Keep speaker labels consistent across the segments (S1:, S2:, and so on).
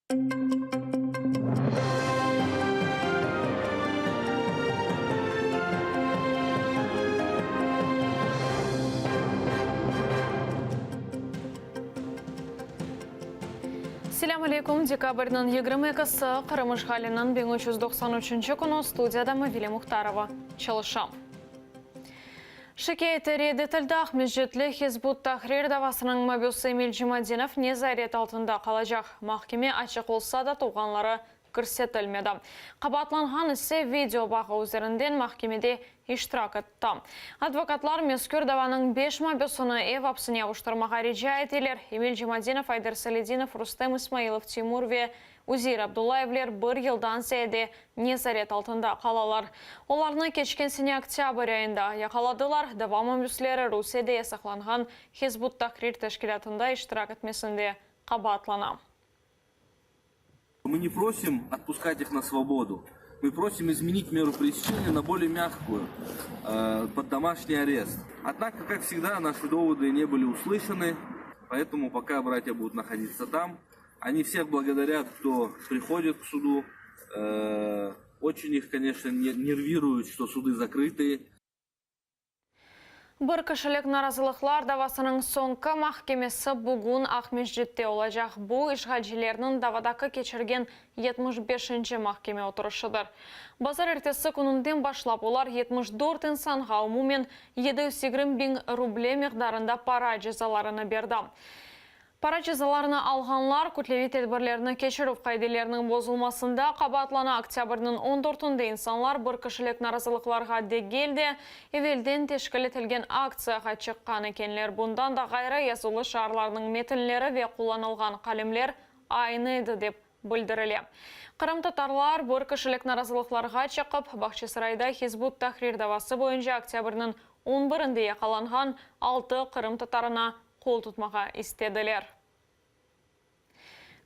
S1: Selâm aleyküm, dekabrniñ 22-si, Qırım işğaliniñ 1393 künü, studiyada Mavile Muhtarova çalışa. Şikâyeti red etildi, Aqmescitli Hizb ut-Tahrir davasınıñ mabüsi Emil Cumadinov nezaret altında qalacaq. Mahkeme açıq olsa da, tuvğanları kirsetilmedi. Qabaatlanğan ise video bağı üzerinden mahkemede iştirak etti. Advokatlar mezkür davanıñ beş mabüsini ev apsine avuştırmağa rica eteler, Emil Cumadinov, Ayder Saledinov, Rustem İsmailov, Timur ve Uzeir Abdullayevler bir yıldan ziyade nezaret altında qalalar. Olarnı keçken sene oktâbr ayında yaqaladılar, dava mabüsleri Rusiyede yasaqlanğan Hizb ut-Tahrir teşkilâtında iştirak etmesinde qabaatlana.
S2: Мы не просим отпускать их на свободу, мы просим изменить меру пресечения на более мягкую, под домашний арест. Однако, как всегда, наши доводы не были услышаны, поэтому пока братья будут находиться там, Они всех благодарят, кто приходит к суду. Очень их, конечно, нервирует, что суды закрыты.
S1: Bir kişilik narazılıqlar davasınıñ soñki mahkemesi bugün Aqmescitte olacaq. Bu, işğalcilerniñ davadaki keçirgen 75-inci mahkeme oturışıdır. Bazarertesi kününden başlap olar 74 insanğa umumen 720 biñ ruble miqdarında para cezalarını berdi. Para cezalarını alğanlar, kütleviy tedbirlerni keçirüv qaideleriniñ bozulmasında qabaatlana. Oktâbrniñ on dörtünde insanlar bir kişilik narazılıqlarğa degil de, evelden teşkil etilgen aktsiyağa çıqqan ekenler. Bundan da ğayrı, yazılı şiarlarnıñ metinleri ve qullanılğan qalemler aynı edi, dep bildirile. Qırımtatarlar bir kişilik narazılıqlarğa çıqıp, Bağçasarayda Hizb ut-Tahrir davası boyunca oktâbrniñ on birinde yaqalanğan altı qırımtatarına qol tutmağa istediler.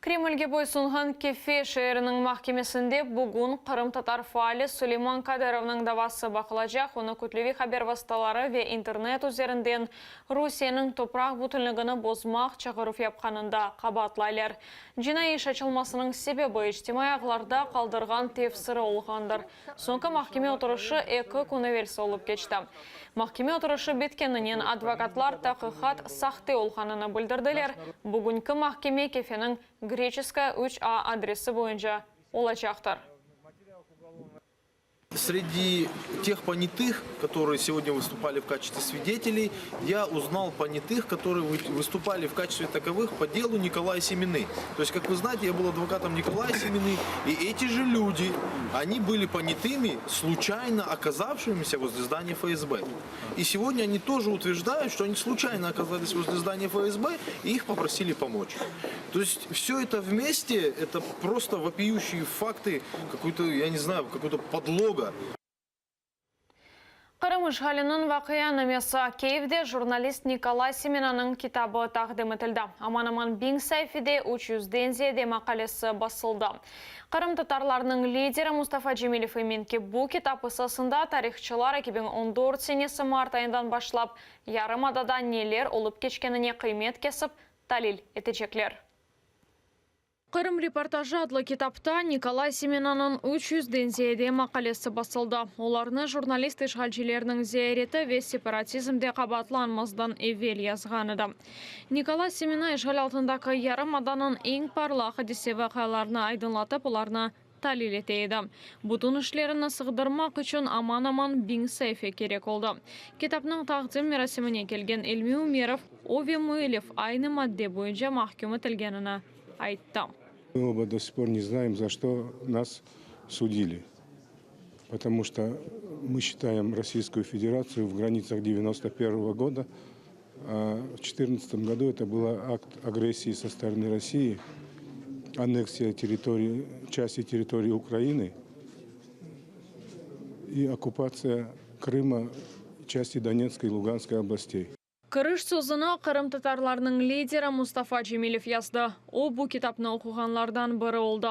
S1: Kremlge boysunğan Kefe şeeriniñ mahkemesinde bugün qırımtatar faali Suleyman Kadırovnıñ davası baqılacaq, onı kütleviy haber vastaları ve internet üzerinden Rusiyeniñ topraq bütünligini bozmaq çağıruv yapqanında qabaatlaylar. Cinaiy iş açılmasınıñ sebebi, içtimaiy ağlarda qaldırğan tefsiri olğandır. Soñki mahkeme oturışı eki kün evelsi olıp keçti. Mahkeme oturışı bitkeninen advokatlar taqiqat sahte olğanını bildirdiler. Bugünki mahkeme Kefeniñ Greçeskaya 3A adresi boyunca olacaqtır.
S3: Sredi teh ponятых, которые сегодня выступали в качестве свидетелей, я узнал понятых, которые выступали в качестве таковых по делу Николая Семены. То есть, как вы знаете, я был адвокатом Николая Семены, и эти же люди, они были понятыми, случайно оказавшимися возле здания ФСБ. И сегодня они тоже утверждают, что они случайно оказались возле здания ФСБ, и их попросили помочь. То есть, все это вместе, это просто вопиющие факты, какой-то, я не знаю, какой-то подлога.
S1: Qırım işğaliniñ vaqianamesi, Kiyevde jurnalist Nikolay Semenanıñ kitabı taqdim etildi. Aman-aman biñ saifede üç yüzden ziyade maqalesi basıldı. Qırımtatarlarnıñ lideri Mustafa Cemilev emin ki, bu kitap esasında tarihçılar 2014 senesi mart ayından başlap yarımadada neler olıp keçkenine qıymet kesip talil etecekler. Qırım reportajı adlı kitapta Nikolay Semenanıñ üç yüzden ziyade maqalesi basıldı. Olarnı jurnalist işğalcilerniñ ziyareti ve separatizmde qabaatlanmazdan evel yazğan edi. Nikolay Semena işğal altındaki yarımadanıñ eñ parlaq adise-vaqialarını aydınlatıp, olarnı talil ete edi. Bütün işlerini sığdırmaq içün aman-aman biñ saife kerek oldı. Kitapnıñ taqdim merasimine kelgen İlmi Ümerov, o ve müellif aynı madde boyunca mahküm etilgenini ayttı.
S4: Мы оба до сих пор не знаем, за что нас судили. Потому что мы считаем Российскую Федерацию в границах 91 года, а в 2014 году это был акт агрессии со стороны России, аннексия территории, части территории Украины и оккупация Крыма, части Донецкой и Луганской областей.
S1: Kiriş sözüni qırımtatarlarnıñ lideri Mustafa Cemilev yazdı. O, bu kitapnı oquğanlardan biri oldı.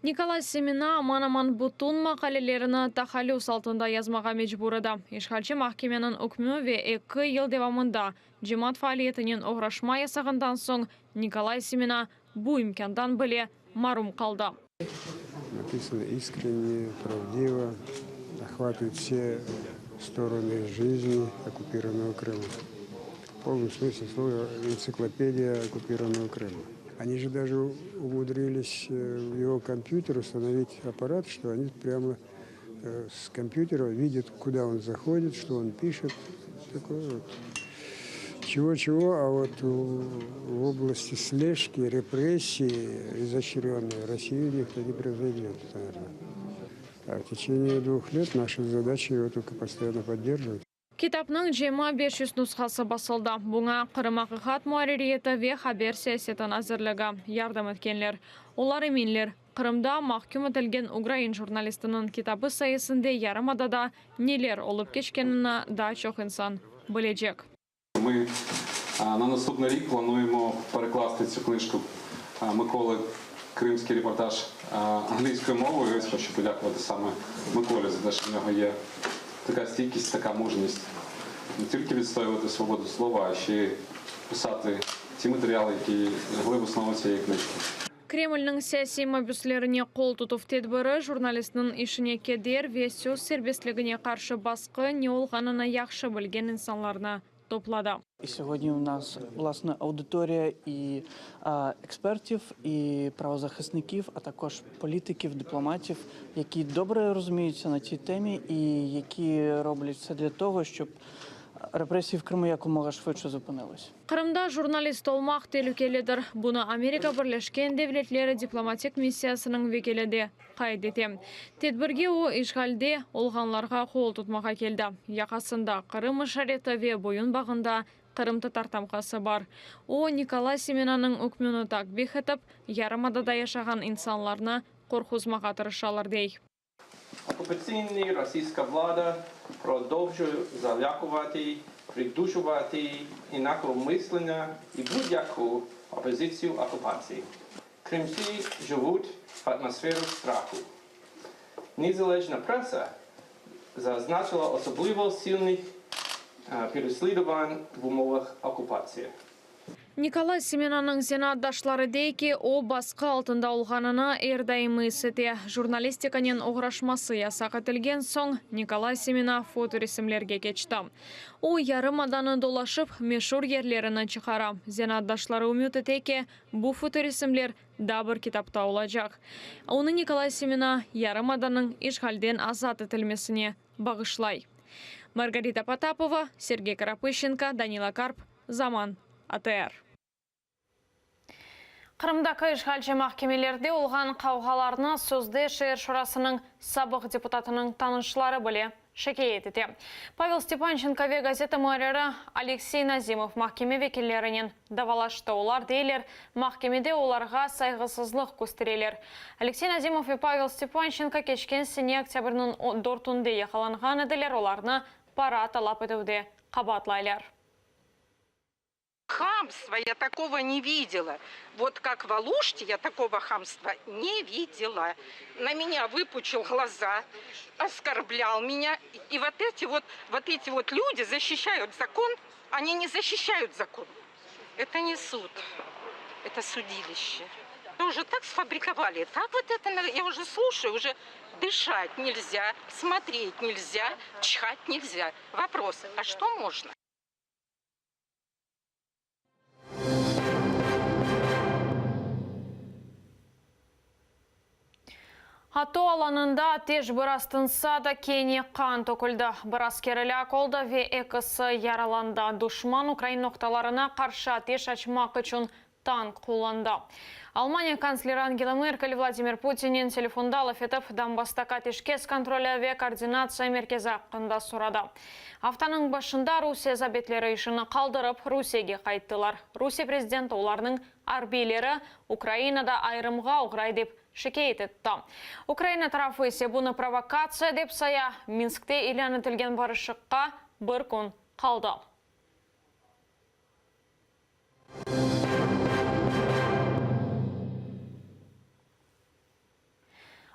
S1: Nikolay Semena aman-aman bütün maqalelerini tahallüs altında yazmağa mecbur edi. İşğalci mahkemeniñ ükmü ve eki yıl devamında cemaat faaliyetinen oğraşma yasağından soñ Nikolay Semena. bu imkândan bile marum qaldı.
S4: Napisano iskrenne, pravdivo, ohvatıyet vse storony jizni okkupirannogo Krıma. V polnom smısle slova entsiklopediya okkupirannogo Krıma. Oni je daje umudrilis v ego kompyuter ustanovit apparat, çto oni prâmo s kompyutera vidât, kuda on zahodit, çto on pişet. Takoye vot. Çego-çego, a vot v oblasti sleşki, repressiyi izoşçrennıy Rossiyu nikto ne prevzoydöt, naverno. A v teçeniye dvuh let naşa zadaça ego tolko postoyanno podderjivat.
S1: Kitapnıñ cemi 500 nushası basıldı. Buña Qırım. Aqiqat muarririyeti ve Haber siyaseti nazirligi yardım etkenler. Olar eminler, Qırımda mahküm etilgen ukrain jurnalistiniñ kitabı sayesinde yarımadada neler olıp keçkenini daa çoq insan bilecek.
S5: Mı na nastupnıy rik planuyemo pereklastı tsю knıjku Mıkolı Krımskiy reportaj angliyskoyu movoyu. Ось hoçu podâkuvatı same Mıkolі за те, що в нього є така стійкість, така мужність не тільки відстоювати свободу слова, а ще й писати ті матеріали, які лягли в основу цієї книжки.
S1: Kremlniñ siyasiy mabüslerine qol tutuv tedbiri jurnalistniñ işine keder ve söz serbestligine qarşı basqı ne olğanını yahşı bilgen insanlarnı topladı.
S6: İ sьогодні у нас, власне, аудиторія і експерттів, і правозахисників, а також політиків, дипломатів, які добре розуміються на цій темі і які роблять все для того, щоб репресії в Криму якомога швидше зупинились.
S1: Qırımda jurnalist olmaq telükelidir. Bunı Amerika Birleşken Devletleri diplomatik missiyasınıñ vekili de qayd ete. Tedbirge o, işğalde olğanlarğa qol tutmağa keldi. Yaqasında Qırım işareti ve boyunbağında qırımtatar tamğası bar. O, Nikolay Semenanıñ ükmüni takbih etip, yarımadada yaşağan insanlarnı qorquzmağa tırışalar, dey.
S7: Окупаційна російська влада продовжує залякувати, придушувати інакомислення і будь-яку опозицію окупації. Кримці живуть в атмосфері страху. Незалежна преса зазначила особливо сильних переслідувань в умовах окупації.
S1: Nikolay Semenanıñ zenaatdaşları dey ki, o, basqı altında olğanını er daim is ete. Jurnalistikanen oğraşması yasaq etilgen soñ, Nikolay Semena fotoresimlerge keçti. O, yarımadanı dolaşıp, meşur yerlerini çıqara. Zenaatdaşları ümüt ete ki, bu fotoresimler daa bir kitapta olacaq. Onı Nikolay Semena yarımadanıñ işğalden azat etilmesine bağışlay. Margarita Potapova, Sergey Karapışenko, Danila Karp, Zaman, ATR. Qırımdaki işğalci mahkemelerde olğan qavğalarnı sözde şeer şurasınıñ sabıq deputatınıñ tanışları bile şikâyet ete. Pavel Stepançenko ve gazeta muarriri Aleksey Nazimov mahkeme vekillerinen davalaştı. Olar deyler, mahkemede olarğa sayğısızlıq köstereler. Aleksey Nazimov ve Pavel Stepançenko keçken sene oktâbrniñ dörtünde yaqalanğan ediler, olarnı para talap etüvde qabaatlaylar.
S8: Хамство я такого не видела. Вот как в Алуште я такого хамства не видела. На меня выпучил глаза, оскорблял меня. И вот эти вот, вот эти вот люди защищают закон, они не защищают закон. Это не суд, это судилище. Уже так сфабриковали, так вот это, я уже слушаю, уже дышать нельзя, смотреть нельзя, чихать нельзя. Вопрос, а что можно?
S1: ATO alanında ateş biraz tınsa da, kene qan töküldi. Bir asker elâk oldı ve ekisi yaralandı. Duşman ukrain noqtalarına qarşı ateş açmaq içün tank qullandı. Almaniya kantsleri Angela Merkel Vladimir Putinnen telefonda laf etip, Donbasstaki ateşkes kontroli ve koordinatsiya merkezi aqqında soradı. Aftanıñ başında Rusiye zabitleri işini qaldırıp, Rusiyege qayttılar. Rusiye prezidenti olarnıñ arbiyleri Ukrainada ayırımğa oğray dep şikâyet etti. Ukraina tarafı ise bunı provokatsiya dep saya, Minskte ilân etilgen barışıqqa bir kün qaldı.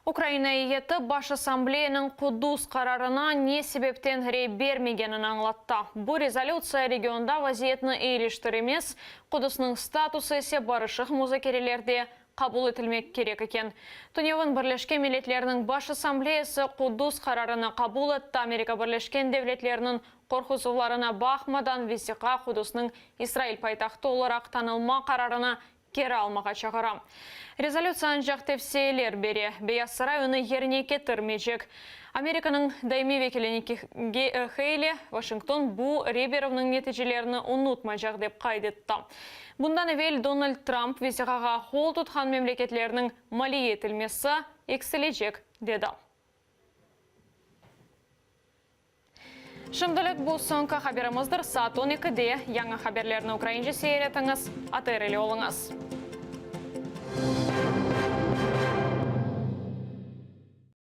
S1: Ukraina eyyeti Baş Assambleyanıñ Quddus qararına ne sebepten rey bermegenini añlattı. Bu rezolütsiya regionda vaziyetni eyiliştiremez, Quddusnıñ statusı ise barışıq muzakerelerde qabul etilmek kerek eken. Tünevin Birleşken Milletlerniñ Baş Assambleyası Quddus qararını qabul etti, Amerika Birleşken Devletleriniñ qorquzuvlarına baqmadan vesiqa Quddusnıñ İsrail paytahtı olaraq tanılma qararını keri almağa çağıra. Rezolütsiya ancaq tevsiyeler bere, Beyaz Saray onı yerine ketirmeycek. Amerikanıñ daimiy vekili Nikki Heyli, Washington bu rey berüvniñ neticelerini unutmaycaq, dep qayd etti. Bundan evel Donald Trump vesiqağa qol tutqan memleketlerniñ maliye etilmesi eksilecek, dedi. Şimdilik bu soñki haberimizdir. Saat on ekide yañı haberlerni ukraince seyir etiñiz. ATR ile oluñız.